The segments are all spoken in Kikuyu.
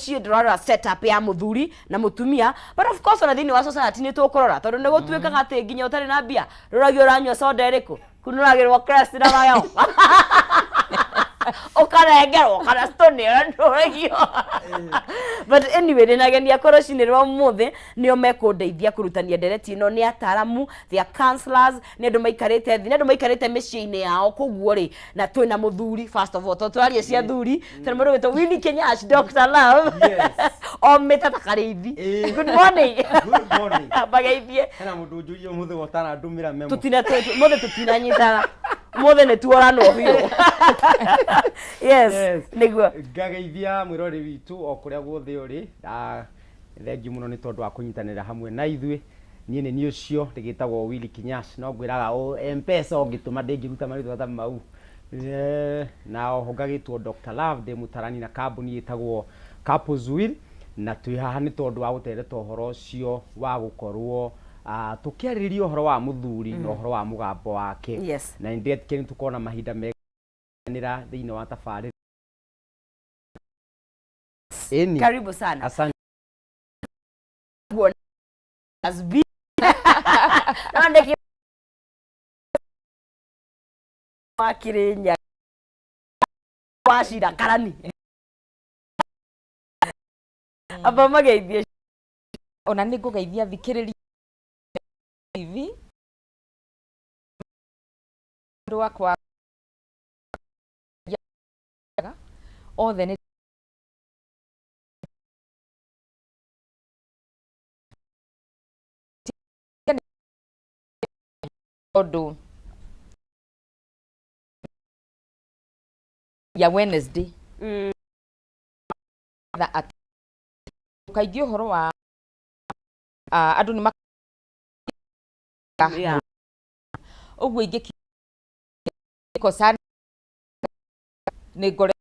Mũciĩ ndũrarora setup ya mũthuri na mũtumia, but of course ona thĩinĩ wa society nĩ tũkũrora, tondũ nĩ gũtuĩkaga atĩ nginya ũtarĩ na mbia rũragio ũranyua soda ĩrĩkũ, kunũragĩrwo crest na mayo ũkarengerwo kana stone ũragio. But anyway, ndĩna ageni akwa rũcinĩ rwa ũmũthĩ, nĩo mekũndeithia kũrutania ndereti ĩno. Nĩ ataramu, they are counselors, nĩ andũ maikarĩte thĩ, nĩ andũ maikarĩte mĩciĩ-inĩ yao. Koguo rĩ, na twĩna mũthuri first of all, tondũ tũraria cia thuri, twĩna mũndũ wĩtwo Winnie Kenyash, Dr. Love. Yes. Omĩte ta karĩithi. Good morning. Good morning. Mageithie. Hena mũndũ ũnjũria ũmũthĩ ũtanandũmĩra memo. Tutina mũthĩ tũtinanyitana, mũthĩ nĩ tuoranwo biũ. Yes. Yes. Nĩguo. Ngageithia mwĩrori witũ o kũrĩa guothe ũrĩ. Ah, thengiũ mũno nĩ tondũ wa kũnyitanĩra hamwe na ithuĩ. Niĩ nĩ niĩ ũcio ndĩgĩtagwo Willy Kinyash, no ngwĩraga ũ M-Pesa ũngĩtũma ndĩngĩruta marĩtwa ta mau. Eh, na oho ngagĩtwo Dr. Love, ndĩ mũtarani na kambuni ĩtagwo Couples Will, na twĩ haha nĩ tondũ wa gũtereta ũhoro ũcio wa gũkorwo ah, tũkĩarĩrĩria ũhoro wa mũthuri na ũhoro wa mũgambo wake. Na nĩ ndĩretĩkia nĩ tũkorwo na mahinda mega thĩinĩ wa tabarĩra. Ĩni. Karibu sana. Asante. Has been no ndĩki wa Kĩrĩnyaga wa Cira Karani amba mageithie. Ona nĩ ngũgeithia thikĩrĩria TV andũ akwa othe nĩ tondũ ya Wednesday tha atĩ kaingĩ ũhoro wa ah, andũ nĩ ũguo ingĩkosa nĩ ngore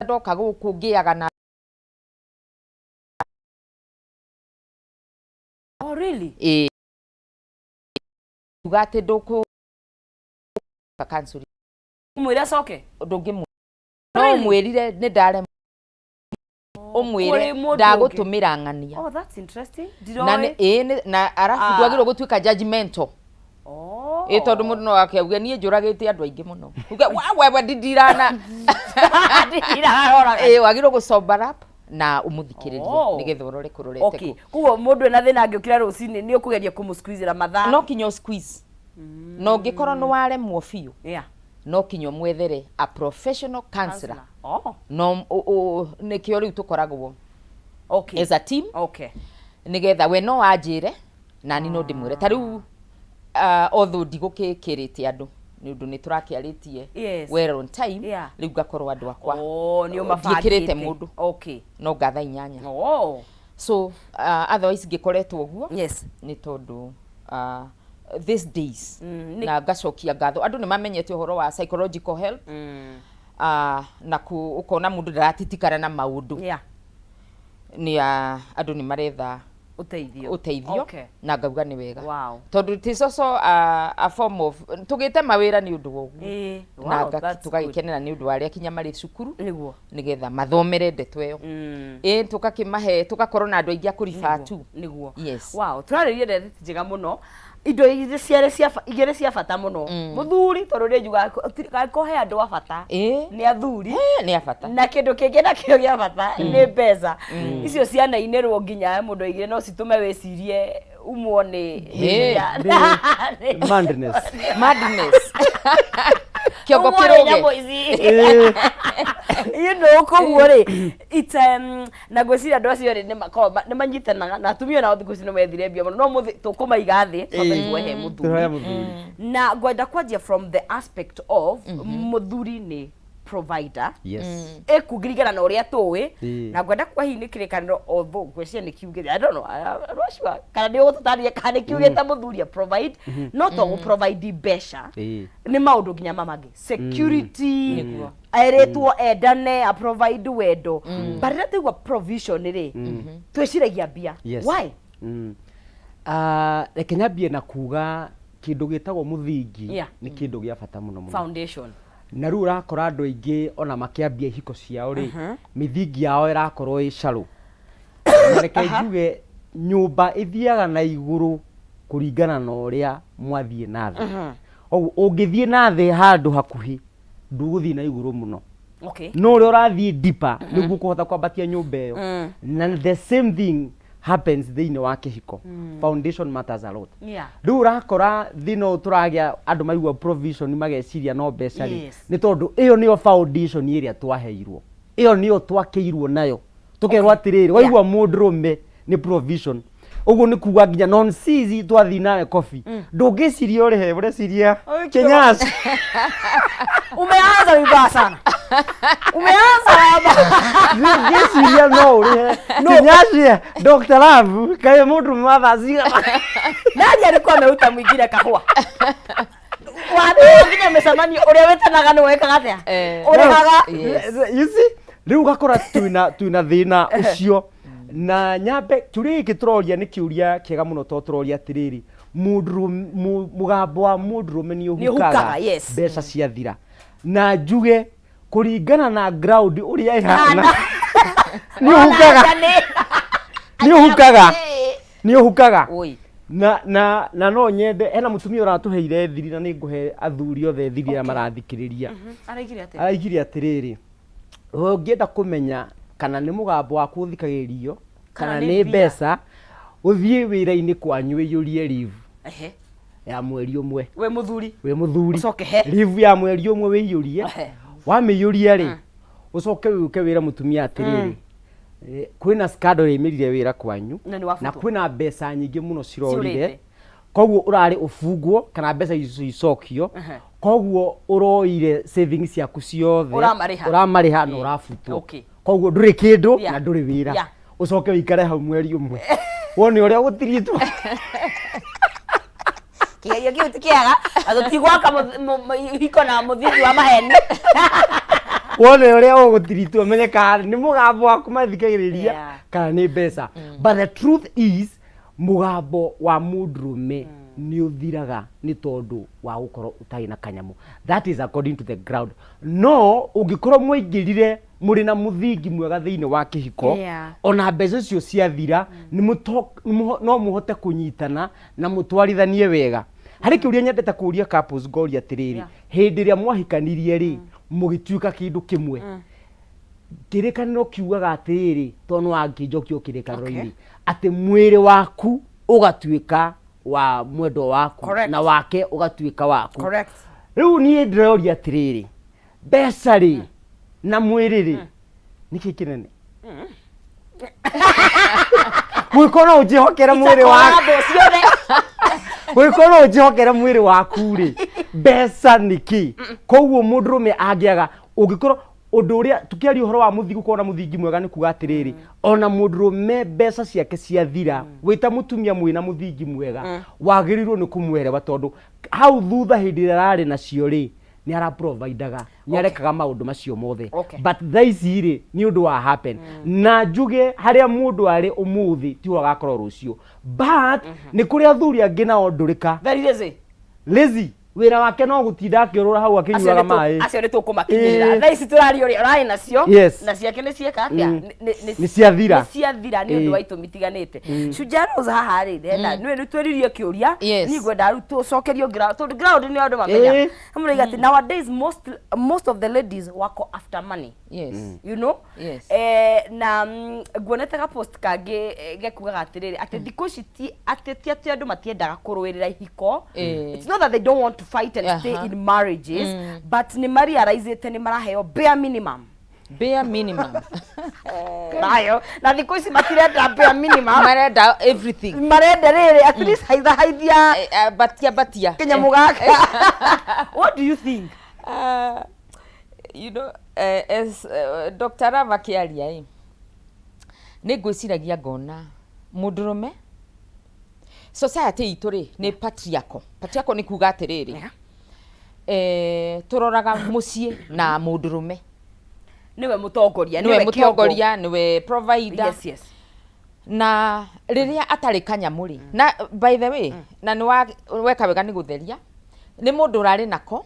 ndoka gũkũ ngĩaga na. Oh, really? Ĩĩ, uga atĩ ndũkũ cancel. Mwĩre acoke. Ndũngĩmwĩra no ũmwĩrire nĩ ndaremwo, ũmwĩre Kũrĩ mũndũ ũngĩ. Ndagũtũmĩra ng'ania. Oh, that's interesting. Na Ndiroĩ. ĩĩ na arabu Ah. ndwagĩrĩirwo gũtuĩka judgmental. Oh. Ĩ tondũ mũndũ no akĩauge niĩ njũragĩte andũ aingĩ mũno, uge wewe ndindirana. Ndiraroraga. Ĩ wagĩrĩirwo gũ sober up na ũmũthikĩrĩrie nĩgetha ũrore kũrorete Okay. Koguo mũndũ ena thĩna angĩũkĩra rũcinĩ nĩ ũkũgeria kũmũ-squeeze-ĩra mathaa. No kinya ũ squeeze, na ũngĩkorwo nĩ waremwo biũ, no kinya ũmwethere a professional counselor. Oh. No nĩkĩo rĩu tũkoragwo as a team nĩgetha we no anjĩre nani no ndĩmwĩre. Ta rĩu although ndigũkĩkĩrĩte andũ nĩ ũndũ nĩ tũrakĩarĩtie well on time, rĩu ngakorwo andũ akwa Oh, nĩ ndiĩkĩrĩte ũmabangĩte. Mũndũ no nga thaa 8. So otherwise ngĩkoretwo ũguo nĩ tondũ these days na ngacokia ngatho andũ nĩ mamenyete ũhoro wa psychological help na ũkona mũndũ ndaratitikana na maũndũ nĩ andũ nĩ maretha ũteithio. Ũteithio. Na ngauga nĩ wega tondũ it is also a form of tũgĩte mawĩra nĩ ũndũ wa ũguo na That's good. tũgagĩkenera nĩ ũndũ wa arĩa kinya marĩ cukuru nĩgetha mathomere ndeto ĩyo. Ĩ tũgakĩmahe, tũgakorwo na andũ aingĩ a kũriba tu. Nĩguo. Yes. Wow, tũrarĩria ndereti njega mũno, indo igĩrĩ ciarĩ cia igĩrĩ cia bata mũno, mũthuri, tondũ nĩ njugaga angĩkorwo he andũ a bata nĩ athuri. Eh, nĩ a bata. Na kĩndũ kĩngĩ nakĩo gĩa bata nĩ mbeca. Icio cianainĩrwo nginya mũndũ aigire no citũme wĩcirie umwo nĩ Madness. Madness, kĩongo Umwo nĩ kĩrũge. nyamũ ici, koguo rĩ it's na ngwĩciria andũ acio erĩ nĩ makoragwo nĩ manyitanaga na atumia nao thikũ ici nĩ methire mbia mũno, no mũthĩ tũkũmaiga thĩ twambe tuohe Tuohe mũthuri. Mũthuri. Na ngwenda kwanjia from the aspect of mũthuri nĩ provider ĩkũringana na ũrĩa tũĩ. Na ngwenda kwa hihi nĩ kĩrĩkanĩro, although ngwĩciria nĩ kiugĩte, I don't know, I'm not sure kana nĩ ũgũtũtarĩria kana nĩ kiugĩte mũthuri a provide, no to gũ provide mbeca, nĩ maũndũ nginya mamangĩ, security. Erĩtwo endane, a provide wendo, but rĩrĩa twaigua provision rĩ, twĩciragia mbia. Why? Ah, reke nyambie na kuga kĩndũ gĩtagwo mũthingi nĩ kĩndũ gĩa bata mũno mũno. Foundation. Na rĩu ũrakora andũ aingĩ ona makĩambia ihiko ciao rĩ, mĩthingi yao ĩrakorwo ĩ shallow. Na reke njuge nyũmba ĩthiaga na igũrũ kũringana na ũrĩa mwathiĩ na thĩ. Koguo ũngĩthiĩ na thĩ handũ hakuhĩ ndũgũthiĩ na igũrũ mũno. No ũrĩa ũrathiĩ deeper nĩguo ũkũhota kwambatia nyũmba ĩyo. Na the same thing happens thĩinĩ wa kĩhiko. Foundation matters a lot. Rĩu ũrakora thĩna ũyũ tũragĩa andũ maigua provision mageciria no mbeca rĩ, nĩ tondũ ĩyo nĩyo foundation ĩrĩa twaheirwo. Ĩyo nĩyo twakĩirwo nayo. Tũkerwo atĩrĩrĩ, waigua mũndũrũme nĩ provision. Ũguo nĩ kuga nginya non sisi twathiĩ nawe coffee. Ndũngĩciria ũrĩhe, ũreciria Kenyatta. Umeanza vibaya sana. Umeanza baba. Ndũngĩciria no ũrĩhe. Kenyatta, Dr. Love, kaĩ mũndũrũme wa thaa cigana? Nani alikuwa ameuta mwingine kahũa? Wathiĩ nginya mĩcemanio ũrĩa wĩtanaga nĩ wekaga atĩa? Ũrĩhaga. Yes. You see? Rĩu ũgakora twĩna thĩna ũcio. Na nyambe kĩũria gĩkĩ tũroria nĩ kĩũria kĩega mũno tondũ tũroria atĩrĩrĩ, mũgambo wa mũndũrũme nĩ Nĩ ũhukaga, ũhukaga yes. mbeca ciathira. Na njuge kũringana na ground ũrĩa ĩhana nĩ ũhukaga, nĩ ũhukaga, nĩ ũhukaga. Oi. Na no nyende hena mũtumia ũratũheire thiri na nĩ ngũhe athuri othe thiri arĩa marathikĩrĩria. Araigire atĩa? Araigire atĩrĩrĩ, ũngĩenda kũmenya kana nĩ mũgambo waku ũthikagĩrĩrio kana Kana nĩ nĩ mbia. mbeca, ũthiĩ wĩra-inĩ kwanyu ũiyũrie leave ya mweri ũmwe. We mũthuri. Wĩ mũthuri. Ũcoke he. Leave ya mweri ũmwe wĩiyũrie. Wamĩiyũria rĩ, ũcoke ũke wĩre mũtumia atĩrĩrĩ, kwĩna scandal ĩmĩrire wĩra kwanyu Na nĩ wabutwo. na kwĩna mbeca nyingĩ mũno cirorire. Ciũrĩte. Koguo ũrarĩ ũbungwo kana mbeca icio icokio. Koguo ũroire savings ciaku ciothe. Ũramarĩha. Ũramarĩha na ũrabutwo. Koguo ndũrĩ kĩndũ na ndũrĩ wĩra. Ũcoke ũikare hau mweri ũmwe. Wone ũrĩa gũtirĩtwo. Kĩgerio kĩu ti kĩega. Na tũtigwaka hiko na mũthingi wa maheni. Wone ũrĩa ũgũtiritwo menye kana nĩ mũgambo waku mathikagĩrĩria kana nĩ mbeca. But the truth is mũgambo wa mũndũrũme nĩ ũthiraga nĩ tondũ wa gũkorwo ũtarĩ na kanyamũ. That is according to the ground. No ũngĩkorwo mwaingĩrire mũrĩ na mũthingi mwega thĩinĩ wa kĩhiko, ona mbeca icio ciathira, no mũhote kũnyitana na mũtwarithanie wega. Harĩ kĩũria nyendete kũria couples ngoria atĩrĩrĩ, hĩndĩ ĩrĩa mwahikanirie rĩ, mũgĩtuĩka kĩndũ kĩmwe. Kĩrĩkanĩro kiugaga atĩrĩrĩ, tondũ nĩ wangĩnjokio kĩrĩkanĩro-inĩ, atĩ mwĩrĩ waku ũgatuĩka wa mwendwa waku na wake ũgatuĩka waku. Rĩu niĩ ndĩroria atĩrĩrĩ, mbeca rĩ na mwĩrĩ rĩ nĩkĩ kĩnene? Gwĩko no ũnjĩhokere mwĩrĩ waku. Gwĩko no ũnjĩhokere mwĩrĩ waku rĩ, mbeca nĩkĩ? Koguo mũndũrũme angĩaga, ũngĩkorwo ũndũ ũrĩa tũkĩaria ũhoro wa mũthingi, gũkorwo na mũthingi mwega nĩ kuga atĩrĩrĩ, ona mũndũrũme mbeca ciake ciathira, wĩ ta mũtumia mwĩna mũthingi mwega, wagĩrĩirwo nĩ kũmwerewa tondũ hau thutha hĩndĩ ĩrĩa ararĩ nacio rĩ, nĩ ara providaga, nĩ arekaga maũndũ macio mothe. But thaa ici rĩ, nĩ ũndũ wa happen. Na njuge harĩa mũndũ arĩ ũmũthĩ tiho agakorwo rũciũ. But nĩ kũrĩ athuri angĩ nao ndũrĩka. Very lazy. Lazy. Wĩra wake no gũtinda akĩũrũra hau akĩnyuaga maĩ. Acio nĩ tũkũmakinyĩrĩra. Thaa ici tũraria ũrĩa ũrarĩ nacio. Na ciake nĩ cieka atĩa? Nĩ ciathira. Nĩ ciathira nĩ ũndũ wa itũmi itiganĩte. Shujaa Rose haha rĩ, hena nĩ nĩ twĩririe kĩũria. Niĩ ngwenda rĩu tũcokerio ground tondũ ground nĩ andũ mamenya. Hamwe atĩ nowadays most of the ladies wako after money. You know? Na nguonete ga post kangĩ gekugaga atĩrĩrĩ, atĩ thikũ ici ti atĩ ti atĩ andũ matiendaga kũrũĩrĩra ihiko. It's not that they don't want to fight and stay in marriages, but nĩ marealizĩte nĩ maraheo bare minimum. Bare minimum. Nayo na thikũ ici matirenda bare minimum. Marenda everything. Marenda rĩrĩ at least haitha haithia. Batia batia. Kĩnyamũ gaka. What do you think? You know, as Dr. Rava akĩaria ĩ, nĩ ngwĩciragia ngona mũndũrũme society itũ rĩ nĩ patriarchal. Patriarchal nĩ kuga atĩrĩrĩ, tũroraga mũciĩ na mũndũrũme. Nĩwe mũtongoria, nĩwe mũtongoria, nĩwe provider. Yes, yes. Na rĩrĩa atarĩ kanyamũ rĩ, na by the way, na nĩ weka wega nĩ gũtheria, nĩ mũndũ ũrarĩ nako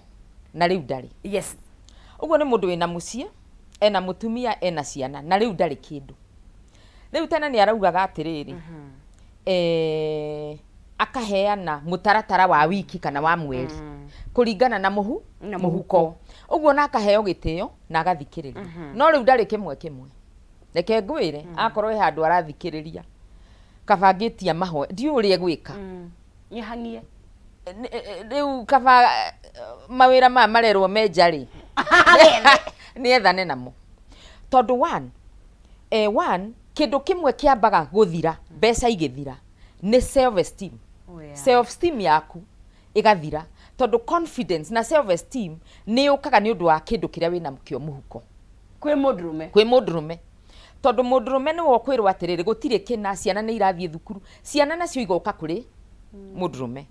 na rĩu ndarĩ. Yes. Ũguo nĩ mũndũ wĩna mũciĩ, ena mũtumia, ena ciana, na rĩu ndarĩ kĩndũ. Rĩu tene nĩ araugaga atĩrĩrĩ, eh, akaheana mũtaratara wa wiki kana wa mweri kũringana na mũhu Na mũhuko. Ũguo na akaheo gĩtĩo na agathikĩrĩrio. No rĩu ndarĩ kĩmwe kĩmwe. Reke ngwĩre, akorwo he handũ arathikĩrĩria, kaba ngĩtia mahoya, ndiũĩ ũrĩa egwĩka. Nyihang'ie. Rĩu kaba mawĩra maya marerwo menja rĩ, nĩethane namo. Tondũ one, one, kĩndũ kĩmwe kĩambaga gũthira mbeca igĩthira nĩ self esteem. Oh, yeah. Self esteem yaku ĩgathira tondũ confidence na self esteem nĩ yũkaga nĩ ũndũ wa kĩndũ kĩrĩa wĩna kĩo mũhuko. Kwĩ mũndũrũme. Kwĩ mũndũrũme. Tondũ mũndũrũme nĩwe ũkwĩrwo atĩrĩrĩ, gũtirĩ kĩna, ciana nĩ irathiĩ thukuru, ciana nacio igoka kũrĩ mũndũrũme.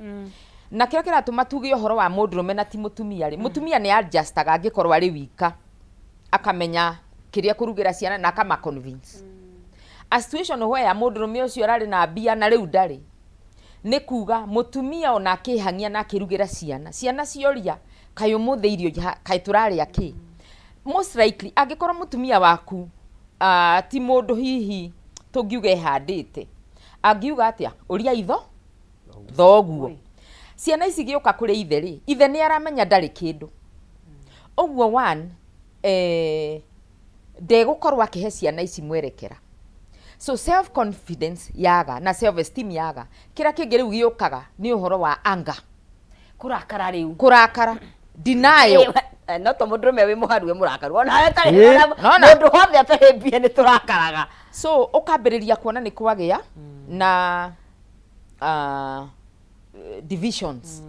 Na kĩrĩa kĩratũma tuge ũhoro wa mũndũrũme na ti mũtumia rĩ, mũtumia nĩ adjustaga angĩkorwo arĩ wika, akamenya kĩrĩa ekũrugĩra ciana na akama convince. A situation where mũndũrũme ũcio ararĩ na mbia na rĩu ndarĩ, nĩ kuga mũtumia ona akĩhang'ia na akĩrugĩra ciana, ciana cioria kaĩ ũmũthĩ irio kaĩ tũrarĩa kĩ? Most likely angĩkorwo mũtumia waku ti mũndũ hihi tũngiuga ehandĩte, angiuga atĩa? Ũria itho thoguo. Ciana ici igĩũka kũrĩ ithe rĩ, ithe nĩ aramenya ndarĩ kĩndũ. Ũguo one, ndegũkorwo akĩhe ciana ici mwerekera. So self confidence yaga na self esteem yaga, kĩrĩa kĩngĩ rĩu gĩũkaga nĩ ũhoro wa anger. Kũrakara rĩu. Kũrakara. Denial. No to mũndũrũme wĩ mũharu wĩ mũrakaru. Ona we ũtarĩ Nona. Mũndũ wothe atarĩ mbia nĩ tũrakaraga. So ũkambĩrĩria kuona nĩ kwagĩa na divisions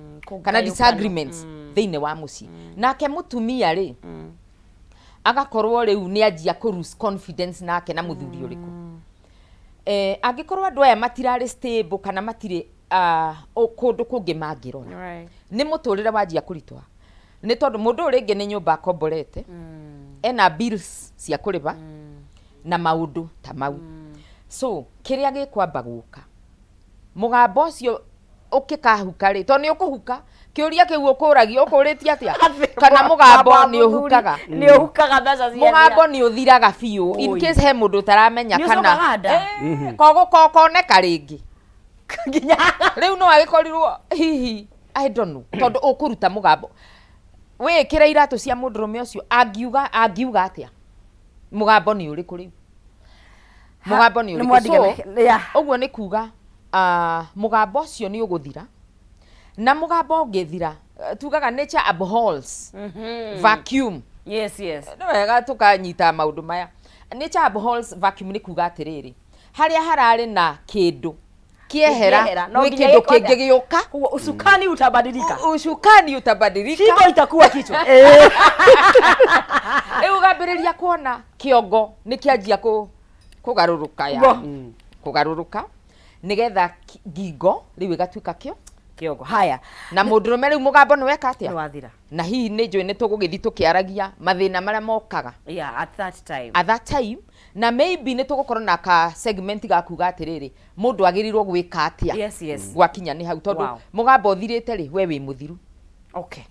kana disagreements thĩinĩ wa mũciĩ. Nake mũtumia rĩ, agakorwo rĩu nĩ anjia kũ lose confidence nake na mũthuri ũrĩkũ. Angĩkorwo andũ aya matirarĩ stable kana matirĩ kũndũ kũngĩ mangĩrora, nĩ mũtũrĩre wanjia kũritũha. Nĩ tondũ mũndũ ũyũ rĩngĩ nĩ nyũmba akomborete, ena bills cia kũrĩha, na maũndũ ta mau. So kĩrĩa gĩkwamba gũka, mũgambo ũcio ũkĩkahuka rĩ, tondũ nĩ ũkũhuka, kĩũria kĩu ũkũragia, ũkũrĩtie atĩa? Kana mũgambo nĩ ũhukaga? Nĩ ũhukaga mbeca cia Mũgambo nĩ ũthiraga biũ, in case he mũndũ ũtaramenya Nĩ kana ũcokaga nda? Kogoneka rĩngĩ. Nginya. Rĩu no agĩkorirwo hihi, I don't know, tondũ ũkũruta mũgambo. Wĩĩkĩre iratũ cia mũndũrũme ũcio, angiuga atĩa? Mũgambo nĩ ũrĩkũ rĩu? Mũgambo nĩ ũrĩkũ? So, ũguo nĩ kuga, mũgambo ũcio nĩ ũgũthira. Na mũgambo ũngĩthira, tugaga nature abhors vacuum. Yes, yes. Nĩ wega tũkanyita maũndũ maya. Nature abhors vacuum nĩ kuga atĩrĩrĩ, harĩa hararĩ na kĩndũ kĩehera, Kĩehera, no gwĩ nginya kĩndũ gĩko kĩngĩ gĩũka. Koguo usukani utabadilika. Usukani utabadilika. Shingo itakuwa kichwa. Rĩu ũgambĩrĩria kuona kĩongo nĩ kĩanjia kũgarũrũka ya. Ngo. Kũgarũrũka nĩgetha ngingo rĩu ĩgatuĩka kĩo. Kĩongo. Haya. Na mũndũrũme rĩu mũgambo nĩ weka atĩa? Nĩ wathira. Na hihi nĩ njũĩ nĩ tũgũgĩthiĩ tũkĩaragia mathĩna marĩa mokaga. Yeah, at that time. At that time. Na maybe nĩ tũgũkorwo na ka segment ga kuga atĩrĩrĩ, mũndũ agĩrĩirwo gwĩka atĩa? Yes, yes. Gwakinya nĩ hau, tondũ Wow. mũgambo ũthirĩte rĩ, we wĩ mũthiru. Okay.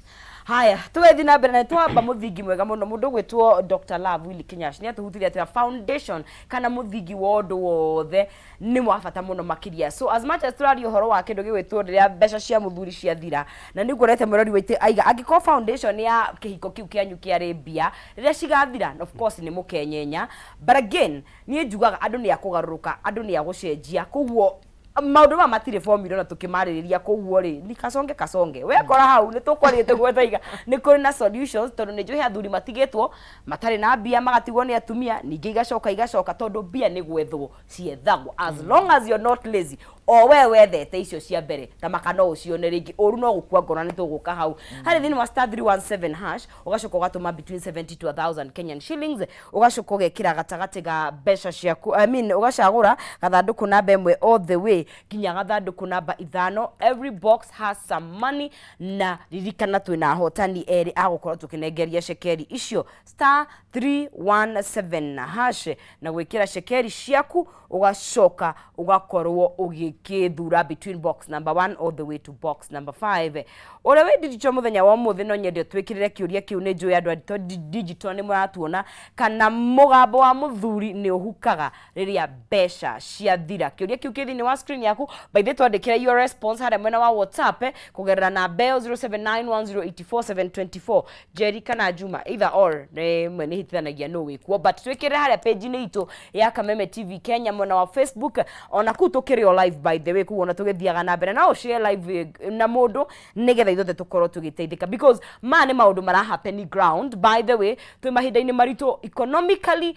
Haya, tũgĩthiĩ na mbere na twamba mũthingi mwega mũno. Mũndũ ũgwĩtwo Dr. Love Willy Kinyash nĩ atũhutirie atĩ foundation kana mũthingi wa ũndũ wothe nĩ wa bata mũno makĩria. So as much as tũraria ũhoro wa kĩndũ gĩgwĩtwo rĩrĩa mbeca cia mũthuri ciathira, na nĩ nguonete mũrori waitũ aiga angĩkorwo foundation ya kĩhiko kĩu kĩanyu kĩarĩ mbia, rĩrĩa cigathira, of course nĩ mũkenyenya. But again, niĩ njugaga andũ nĩ akũgarũrũka, andũ nĩ agũcenjia, koguo maũndũ maya matirĩ formula na tũkĩmarĩrĩria, koguo rĩ ni kasonge kasonge wekora hau nĩ tũkwarĩte tũguo twaiga nĩ kũrĩ na solutions, tondũ nĩ njũĩ he athuri matigĩtwo matarĩ na mbia magatigwo nĩ atumia, ningĩ igacoka igacoka, tondũ mbia nĩ gwethwo ciethagwo. As long as you're not lazy, o we wethete icio cia mbere ta maka no ũcione rĩngĩ, ũru no gũkua ngoro, na nĩ tũgũka hau harĩ thĩinĩ wa star 317 hash, ũgacoka ũgatũma between 70 to 1000 Kenyan shillings, ũgacoka ũgekĩra gatagatĩ ga mbeca ciaku, I mean ũgacagũra gathandũkũ namba 1 all the way nginya gathandũkũ namba 5. Every box has some money, na ririkana twĩna ahotani erĩ agũkorwo tũkĩnengeria cekeri icio star 317 hash, na gwĩkĩra cekeri ciaku ũgacoka ũgakorwo ũgĩ Ũgĩkĩthura between box number 1 all the way to box number 5. Ũrĩa wĩ digital mũthenya wa ũmũthĩ, no nyende ũtwĩkĩrĩre kĩũria kĩu. Nĩ njũĩ andũ aitũ digital nĩ mũratuona, kana mũgambo wa mũthuri nĩ ũhukaga rĩrĩa mbeca ciathira. Kĩũria kĩu kĩ thĩinĩ wa screen yaku. By the way, twandĩkĩre your response harĩa mwena wa WhatsApp kũgerera namba ĩyo 0791084724. Jerry kana Juma, either or, rĩmwe nĩ hĩtithanagia nũ wĩkuo, but twĩkĩrĩre harĩa page-inĩ itũ ya Kameme TV Kenya mwena wa Facebook. Ona kũu tũkĩrĩ o live, by the way, koguo ona tũgĩthiaga na mbere no share live na mũndũ nĩgetha ithuothe tũkorwo tũgĩteithĩka, because maya nĩ maũndũ mara happen ground. By the way, twĩ mahinda-inĩ maritũ economically,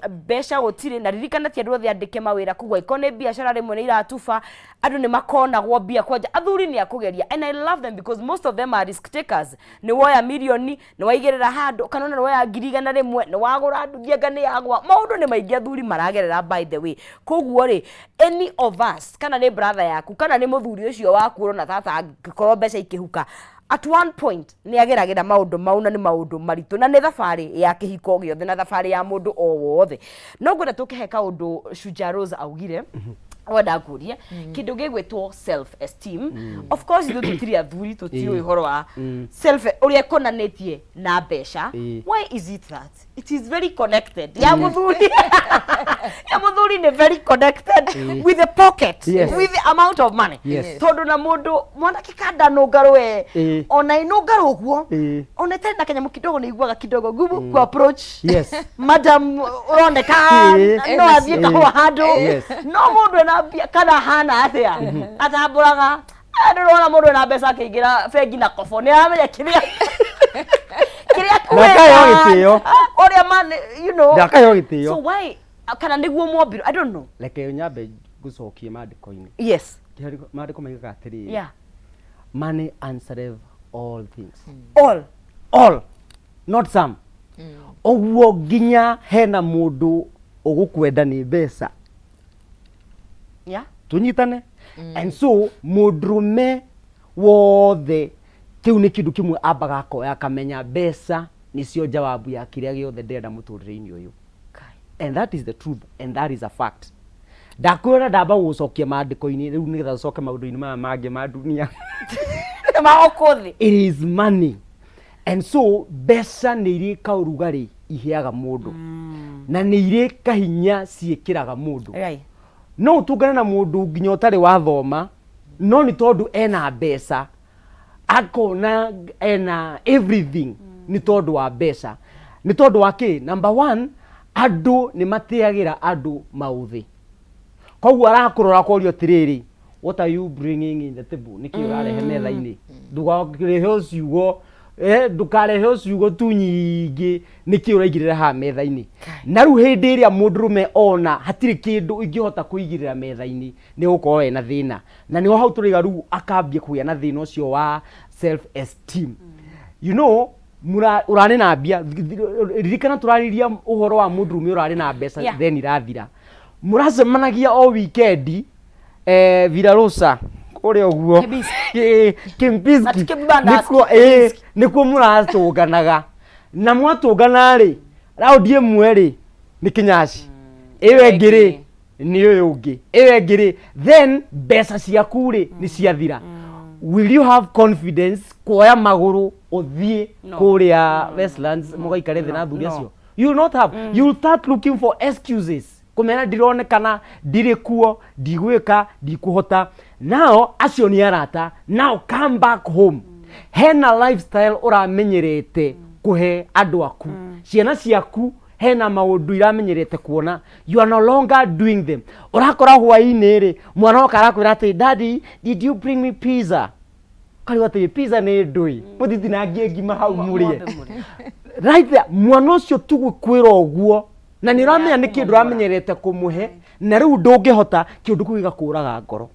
mbeca gũtirĩ, na ririkana ti andũ othe andĩke mawĩra, koguo angĩkorwo nĩ biacara rĩmwe nĩ iratuba, andũ nĩ makonagwo mbia kwanja. Athuri nĩ akũgeria, and I love them because most of them are risk takers. Nĩ woya mirioni, nĩ waigĩrĩra handũ, kana ona nĩ woya 100,000, nĩ wagũra nduthi, anga nĩ yagwa. Maũndũ nĩ maingĩ athuri maragerera, by the way. Koguo rĩ, any of us, kana nĩ brother yaku, kana nĩ mũthuri ũcio waku ũrona tata, angĩkorwo mbeca ikĩhuka, at one point nĩ ageragĩra maũndũ mau, na nĩ maũndũ maritũ, na nĩ thabarĩ ya kĩhiko gĩothe na thabarĩ ya mũndũ o wothe. No ngwenda tũkĩhe kaũndũ Shujaa Rose augire, wenda ngũrie kĩndũ gĩgwĩtwo self esteem. Of course ithuĩ tũtirĩ athuri, tũtiũĩ ũhoro wa self ũrĩa ĩkonanĩtie na mbeca. Why is it that it is very connected? Ya mũthuri nĩ very connected with the pocket, with the amount of money. Tondũ na mũndũ mwanake kanda nũngarũ we, ona ĩnũngarũ ũguo, ona ĩtarĩ na kanyamũ kidogo, nĩ iguaga kidogo gumu ku approach madam ũroneka no athiĩ kahũa handũ. No mũndũ ena mbia, kana hana atĩa, atambũraga. Ndĩrona mũndũ ena mbeca akĩingĩra bengi na kobo, nĩ aramenya kĩrĩa Na akaheo gĩtĩo. Ũrĩa man you know Na akaheo gĩtĩo. So why, kana nĩguo mombirwo, I don't know. Reke nyambe ngũcokie maandĩko-inĩ. Maandĩko maigaga atĩrĩrĩ, money answereth all things. All. All, not some. Ũguo nginya hena mũndũ ũgũkwenda nĩ mbeca. Tũnyitane. And so mũndũrũme wothe, kĩu nĩ kĩndũ kĩmwe ambaga akoya akamenya, mbeca nĩcio jawabu ya kĩrĩa gĩothe ndĩrenda mũtũrĩre-inĩ ũyũ. Kai. And that is the truth, and that is a fact. Ndakwĩra, ndamba gũgũcokia maandĩko-inĩ rĩu nĩgetha tũcoke maũndũ-inĩ maya mangĩ ma dunia. Ma gũkũ thĩ. It is money, and so mbeca nĩ irĩ kaũrugarĩ iheaga mũndũ, na nĩ irĩ kahinya ciĩkĩraga mũndũ. No ũtũngane na mũndũ nginya ũtarĩ wathoma, no nĩ tondũ ena mbeca, akona ena everything. Nĩ tondũ wa mbeca. Nĩ tondũ wa kĩ? Number one, andũ nĩ matĩagĩra andũ maũthĩ, koguo arakũrora akoria atĩrĩrĩ, "What are you bringing in the table?" Nĩkĩ ũrarehe metha-inĩ? Ndũkarehe ciugo, ndũkarehe ciugo tu nyingĩ. Nĩkĩ ũraigĩrĩra haha metha-inĩ? Na rĩu hĩndĩ ĩrĩa mũndũrũme ona hatirĩ kĩndũ ingĩhota kũigĩrĩra metha-inĩ, nĩ gũkorwo ena thĩna, na nĩho hau tũraiga rĩu akambia kũgĩa na thĩna ũcio wa self esteem. Ũrarĩ na mbia, ririkana tũrariria ũhoro wa mũndũrũme ũrarĩ na mbeca, then irathira. Mũracemanagia o weekend, Villa Rosa kũrĩa ũguo. Kempinski. Kempinski. Na ti Kibanda. Nĩkuo mũratũnganaga, na mwatũngana rĩ, raundi ĩmwe rĩ nĩ kĩnyaci, ĩyo ĩngĩ rĩ nĩ ũyũ ũngĩ, ĩyo ĩngĩ rĩ, then mbeca ciaku rĩ nĩ ciathira. Will you have confidence kuoya magũrũ ũthiĩ No. kũrĩa Westlands mũgaikare thĩ na athuri No. acio? You will not have. You will start looking for excuses kũmera ndironekana, ndirĩ kuo, ndigwĩka, ndikũhota. Nao acio nĩ arata. Now come back home, hena lifestyle ũramenyerete kũhe andũ aku, ciana ciaku hena maũndũ iramenyerete kuona, you are no longer doing them. Ũrakora hwaĩ-inĩ rĩ, mwana oka arakwĩra atĩ, "Daddy, did you bring me pizza?" Karigwo atĩ pizza nĩ ndũĩ, mũtitinangie ngima hau mũrĩe. Mwambe mũrĩe. Right there, mwana ũcio tu gwĩkwĩra ũguo, na nĩ ũramenya nĩ kĩndũ ũramenyerete kũmũhe, na rĩu ndũngĩhota, kĩũndũ kĩu gĩgakũraga ngoro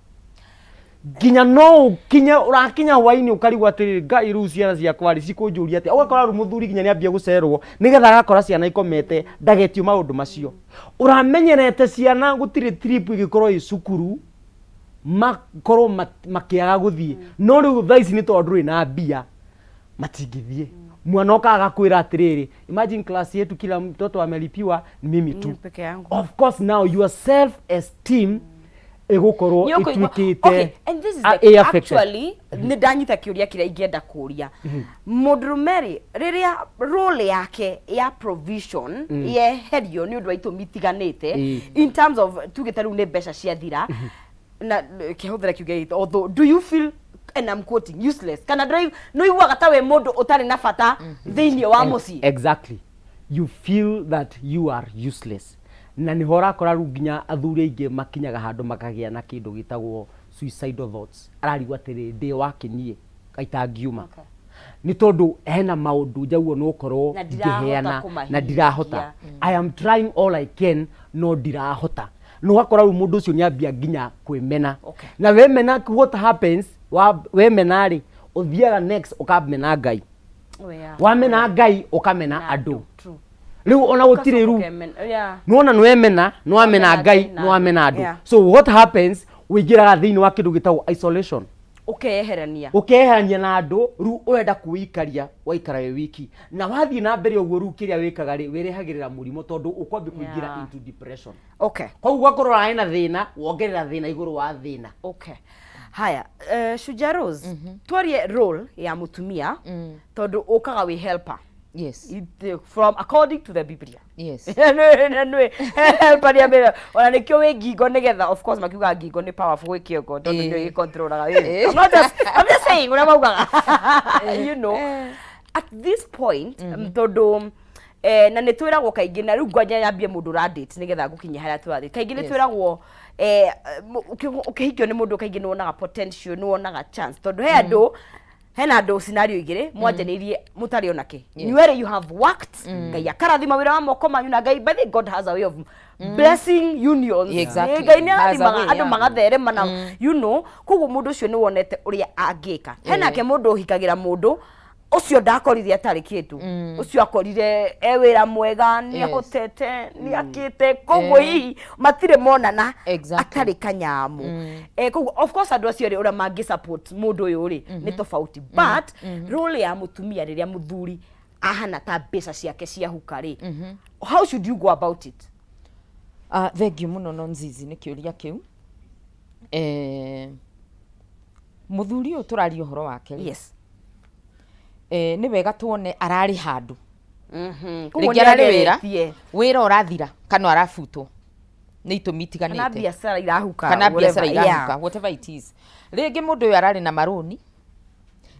nginya no ũkinye ũrakinya hwainĩ ũkarigwo atĩrĩrĩ, Ngai, rĩu ciana ciakwa rĩ cikũnjũria atĩa? Ũgakora rĩu mũthuri nginya nĩambia gũcerwo nĩgetha agakora ciana ikomete, ndagetio maũndũ macio ũramenyerete ciana. Gũtirĩ trip ĩgĩkorwo ĩ cukuru makorwo makĩaga gũthiĩ, no rĩu thaa ici nĩ tondũ ndũrĩ na mbia matingĩthiĩ. Mwana okaga agakwĩra atĩrĩrĩ, "Imagine, class yetu kila mtoto amelipiwa, ni mimi tu." Mimi peke yangu. Of course, now your self esteem. Ĩgũkorwo Nĩ ũkũigua- ĩtuĩkĩte Okay, and this is a- the, ĩ affected. actually nĩ ndanyita kĩũria kĩrĩa ingĩenda kũria mũndũrũme rĩ rĩrĩa role yake ya provision yeherio nĩ ũndũ wa itũmi itiganĩte in terms of tugĩte rĩu nĩ mbeca ciathira na kĩhũthĩra kiugo gĩkĩ although do you feel and I'm quoting useless kana ndũraigua nĩ ũiguaga ta wĩ mũndũ ũtarĩ na bata thĩinĩ wa mũciĩ? Exactly, you feel that you are useless, na nĩho ũrakora rĩu nginya athuri aingĩ makinyaga handũ makagĩa na kĩndũ gĩtagwo suicidal thoughts. Ararigwo atĩrĩ, ndĩ wake niĩ itangiuma nĩ tondũ hena maũndũ njaguo nĩ gũkorwo Na ndirahota ngĩheana kũmahingia. Na ndirahota. I am trying all I can no ndirahota. Na ũgakora rĩu mũndũ ũcio nĩ ambia nginya kwĩmena. Na wemena, what happens, wemena rĩ, ũthiaga next ũkamena Ngai. Oh, yeah. Wamena Ngai, ũkamena Na andũ. True. Rĩu ona gũtirĩ rĩu nĩwona nĩwemena, nĩwamena Wamena Ngai, Ngai na nĩwamena andũ. andũ. So what happens, ũingĩraga thĩinĩ wa kĩndũ gĩtagwo isolation. Ũkeyeherania. Ũkeherania na andũ. Rĩu ũrenda kwĩikaria, waikara wĩ wiki, na wathiĩ na mbere ũguo, rĩu kĩrĩa wĩkaga rĩ, wĩrehagĩrĩra mũrimũ tondũ ũkwambia kũingĩra into depression. Koguo ũgakorwo ũrarĩ na thĩna, wongerera thĩna igũrũ wa thĩna. Okay, haya, Shujaa Rose, twarie role ya mutumia tondu ukaga wi helper. From according to the Biblia. Nĩ helper nĩ ambere ona nĩkĩo wĩ ngingo nĩgetha, of course, makiugaga ngingo nĩ powerful gwĩ kĩongo tondũ nĩyo gĩcontrolaga. I'm not just, I'm just saying ũrĩa maugaga. At this point, tondũ na nĩ twĩragwo kaingĩ, na rĩu ngwanja yambie mũndũ ũradate nĩgetha ngũkinyia harĩa tũrathiĩ, kaingĩ nĩ twĩragwo ũkĩhikio nĩ mũndũ kaingĩ nĩ wonaga potential, nĩ wonaga chance, tondũ he andũ, hena andũ scenario igĩrĩ mwanjanĩirie mũtarĩ ona kĩ. Inyuerĩ you have worked, Ngai akarathima wĩra wa moko manyu, na Ngai, by the way, God has a way of blessing unions. Ngai nĩ Has a arathimaga way, andũ magatherema na koguo mũndũ ũcio nĩ wonete ũrĩa angĩka. Henake mũndũ ũhikagĩra mũndũ ũcio ndakorire atarĩ kĩndũ, ũcio akorire e wĩra mwega, nĩ ahotete, nĩ akĩte, koguo hihi matirĩ monana atarĩ kanyamu. Koguo of course andũ acio rĩ, ũrĩa mangĩ support mũndũ ũyũ rĩ nĩ tofauti, but role ya mũtumia rĩrĩa mũthuri ahana ta mbeca ciake ciahuka rĩ, how should you go about it? Ah, thengiũ mũno no nzizi nĩ kĩũria kĩu. Mũthuri ũyũ tũraria ũhoro wake rĩ, nĩ wega tuone ararĩ handũ. Koguo Rĩngĩ ararĩ wĩra, nĩageretie. Wĩra ũrathira kana arabutwo nĩ itũmi kana itiganĩte, biacara irahuka, kana biacara whatever. irahuka, whatever it is. Rĩngĩ mũndũ ũyũ ararĩ na marũni,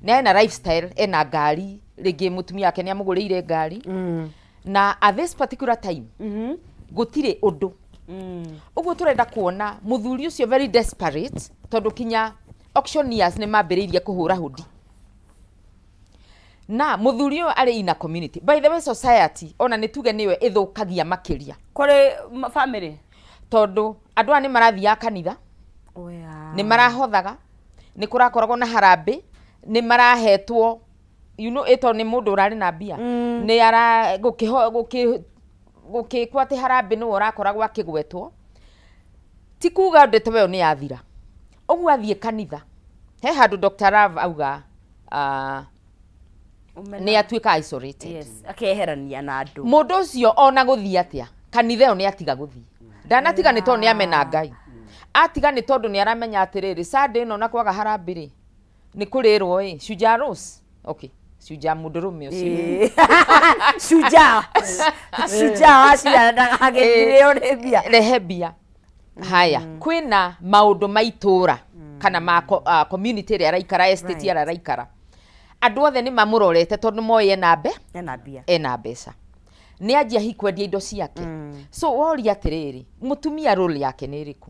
nĩ ena lifestyle, ena ngari, rĩngĩ mũtumia wake nĩ amũgũrĩire ngari, na at this particular time gũtirĩ ũndũ. Ũguo tũrenda kuona mũthuri ũcio very desperate, tondũ kinya auctioneers nĩ mambĩrĩirie kũhũra hũndi, na mũthuri ũyũ arĩ in a community. By the way, society ona nĩ tuge nĩyo ĩthũkagia makĩria kũrĩ family, tondũ andũ aya nĩ marathiaga kanitha, Oh, yeah. nĩ marahothaga, nĩ kũrakoragwo na harambĩ, nĩ marahetwo, ĩto nĩ mũndũ ũrarĩ na mbia, nĩ ara gũkĩho gũkĩ gũkĩkwo atĩ harambĩ nĩwe ũrakoragwo akĩgwetwo. Ti kuga ndeto ĩyo nĩ yathira ũguo athiĩ kanitha. He handũ Dr. Love auga nĩ atuĩka isolated. Yes, akeherania na andũ. Mũndũ ũcio ona gũthiĩ atĩa kanitha ĩyo nĩ atiga gũthiĩ. Ndanatiga nĩ tondũ nĩ amena Ngai, atiga nĩ tondũ nĩ aramenya atĩrĩrĩ, Sunday ĩno na kwaga harambĩ rĩ, nĩ kũrĩrwo ĩ Shujaa Rose. Okay, Shujaa mũndũrũme ũcio. Shujaa, shujaa wa ciana ndagagĩthirĩo nĩ mbia. Rehe mbia haya. Kwĩna maũndũ ma itũũra kana ma community ĩrĩa araikara, estate ĩrĩa araikara, andũ othe nĩ mamũrorete tondũ moĩ ena mbe ena mbia, ena mbeca, nĩ anjia hihi kwendia indo ciake. So woria atĩrĩrĩ, mũtumia role yake nĩ ĩrĩkũ?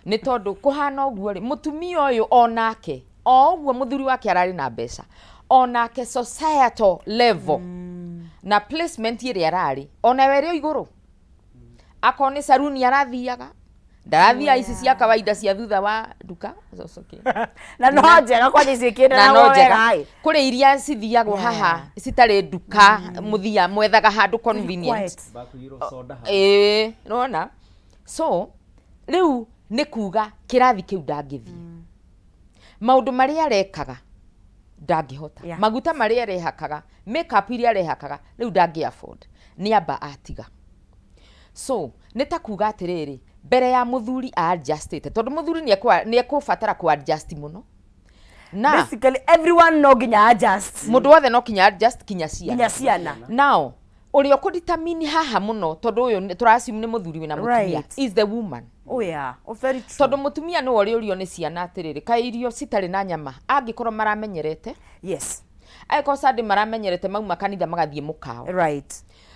Nĩ tondũ kũhana ũguo rĩ, mũtumia ũyũ onake o ũguo mũthuri wake ararĩ na mbeca, onake societal level na placement ĩrĩa ararĩ onawe ĩrĩ o igũrũ. Akorwo nĩ saruni arathiaga, ndarathiaga ici cia kawaida cia thutha wa nduka. It's okay. Na no njega kwanja ici Na no ikĩenderagwo njega wega ĩ. Kũrĩ iria cithiagwo haha citarĩ nduka, mũthia mwethaga handũ convenient. Quiet. Bakũiyũrwo soda hau. Ĩĩ, nĩwona? So rĩu nĩ kuga kĩrathi kĩu ndangĩthiĩ, maũndũ marĩa arekaga ndangĩhota, maguta marĩa arehakaga, makeup iria arehakaga, rĩu ndangĩ afford, nĩ amba atiga. So nĩ ta kuga atĩrĩrĩ, Mbere ya mũthuri a-adjustĩte, tondũ mũthuri nĩ ekũbatara kũ adjust mũno na Basically everyone no nginya adjust. Mũndũ wothe no kinya adjust, kinya ciana. Nginya ciana. Now ũrĩa ũkũdetermine haha mũno, tondũ ũyũ tũra assume nĩ mũthuri wĩna mũtumia, is the woman. Oh yeah, oh, very true. Tondũ mũtumia nĩwe ũrĩũrio nĩ ciana atĩrĩrĩ, kaĩ irio citarĩ na nyama, angĩkorwo maramenyerete, angĩkorwo Sunday maramenyerete mauma kanitha magathiĩ mũkawa.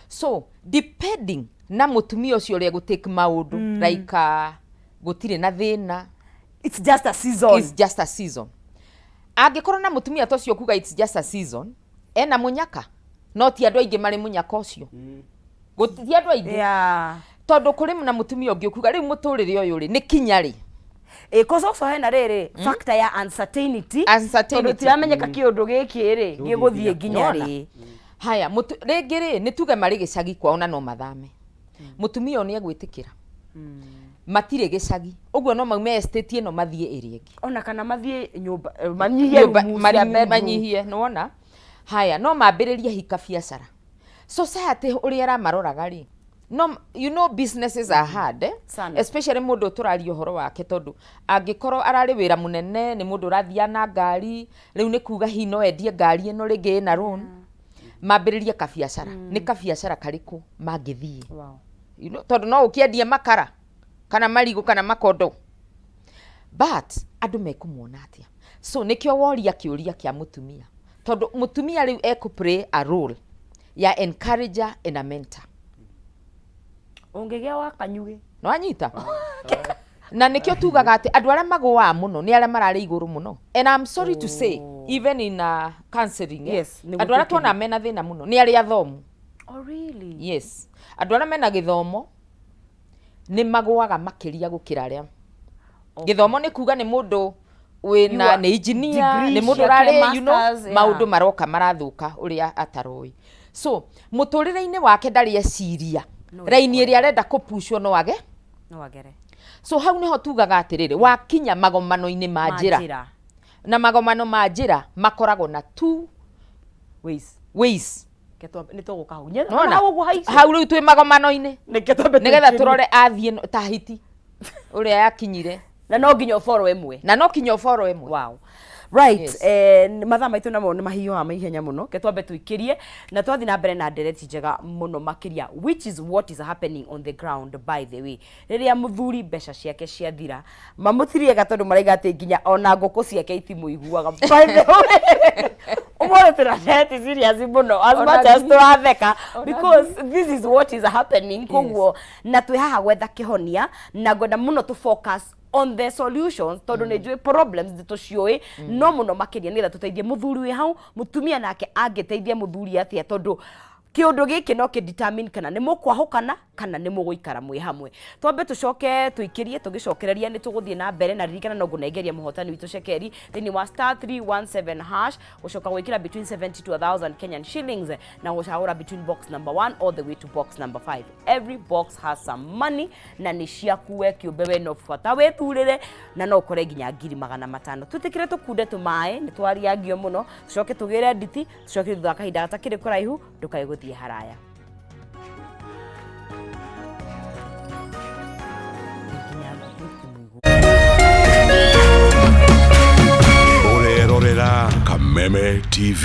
So depending na mũtumia ũcio ũrĩa egũtake maũndũ, like gũtirĩ na thĩna, It's just a season. It's just a season. Angĩkorwo na mũtumia ta ũcio kuga it's just a season, ena mũnyaka, no ti andũ aingĩ marĩ mũnyaka ũcio. Gũti andũ aingĩ, tondũ kũrĩ na mũtumia ũngĩ ũkuga rĩu mũtũrĩre ũyũ rĩ nĩ kinya rĩ. Ĩ, cause also hena rĩrĩ factor ya uncertainty. Uncertainty. Tondũ tiramenyeka kĩũndũ gĩkĩ rĩ gĩgũthiĩ nginya Nĩwona? rĩ. Haya, rĩngĩ rĩ, nĩ tuge marĩ gĩcagi kwao na no mathame, mũtumia ũyũ nĩ egwĩtĩkĩra matirĩ gĩcagi ũguo, no maume estate ĩno mathiĩ ĩrĩa ĩngĩ. Ona kana mathiĩ nyũmba, manyihie Nyũmba- rumu cia bedroom. Manyihie, nĩwona? Haya, no mambĩrĩrie hika biacara, society ũrĩa ĩramaroraga rĩ, no you know businesses are hard, eh? Sana. Especially mũndũ tũraria ũhoro wake, tondũ angĩkorwo ararĩ wĩra mũnene, nĩ mũndũ ũrathiaga na ngari, rĩu nĩ kuga hihi no endie ngari ĩno rĩngĩ ĩna loan, mambĩrĩrie kabiacara. Nĩ kabiacara karĩkũ mangĩthiĩ? You know, tondũ no ũkĩendie makara kana marigũ kana makondo, but andũ mekũmuona atĩa? So nĩkĩo woria kĩũria kĩa mũtumia, tondũ mũtumia rĩu ekũ play a role ya encourager and a mentor. Ũngĩgĩa wa kanyugĩ. Nĩwanyita? Na nĩkĩo tugaga atĩ andũ arĩa magũaga mũno nĩ arĩa mararĩ igũrũ mũno, and I'm sorry to say, even in counseling, eh, Yes, nĩ andũ arĩa gwĩtĩkĩria. tuonaga mena thĩna mũno nĩ arĩa athomu. Oh really? Yes, andũ arĩa mena gĩthomo nĩ magũaga makĩria gũkĩra arĩa gĩthomo nĩ kuga nĩ mũndũ wĩna nĩ engineer, degree nĩ mũndũ ciake, ũrarĩ you know, masters, yeah. maũndũ maroka marathũka ũrĩa ataroĩ, so mũtũrĩre-inĩ wake ndarĩ eciria No raini ĩrĩa arenda kũpucwo no age. No agere. So hau nĩho tugaga atĩrĩrĩ, wakinya magomano-inĩ ma njĩra, Njĩra. Na magomano ma njĩra makoragwo na two ways. Ways. Nĩ tũgũka hau. Nĩwona? Hau ũguo haici. Hau rĩu twĩ magomano-inĩ. Nĩkĩo twambe nĩgetha tũingĩrie. Tũrore athiĩ ta hiti ũrĩa yakinyire. Na no nginya ũboro ĩmwe. Na no kinya ũboro ĩmwe. Wow. Right. Yes. Mathaa maitũ namo nĩ mahiũhaga maihenya mũno, ke twambe tũikĩrie na twathiĩ na mbere na ndereti njega mũno makĩria, which is what is happening on the ground, by the way. Rĩrĩa mũthuri mbeca ciake ciathira, mamũtiriega tondũ maraiga atĩ nginya ona ngũkũ ciake itimũiguaga. By the way, ũmũthĩ tũna ndereti serious mũno, as Ona much as tũratheka, Ona because this is what is happening. Koguo na twĩ haha gwetha kĩhonia na ngwenda mũno tũ focus on the solutions, tondũ nĩ njũĩ problems nĩ tũciũĩ, no mũno makĩria nĩgetha tũteithie mũthuri wĩ hau, mũtumia nake angĩteithia mũthuri atĩa, tondũ kĩũndũ gĩkĩ no kĩ determine kana nĩ mũkwahũkana kana nĩ mũgũikara mwĩ hamwe. Twambe tũcoke tũikĩrie, tũgĩcokereria nĩ tũgũthiĩ na mbere na ririkana no ngũnengeria mũhotani witũ cekeri thĩinĩ wa *317#, gũcoka gwĩkĩra between 70 to 1000 Kenyan shillings na gũcagũra between box number 1 all the way to box number 5. Every box has some money na nĩ ciaku we kĩũmbe, we no bata wĩthurĩre na no ũkore nginya 500,000. Twĩtĩkĩre tũkunde tũmaĩ, nĩ twariangio mũno, tũcoke tũgĩre nditi, tũcoke thutha wa kahinda gatakĩrĩ kũraihu. Ndũkae gũthiĩ haraya. Nginya ngũkũ itimũigua. Ũrerorera Kameme TV.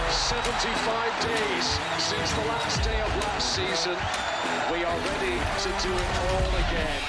75 days since the last day of last season. We are ready to do it all again.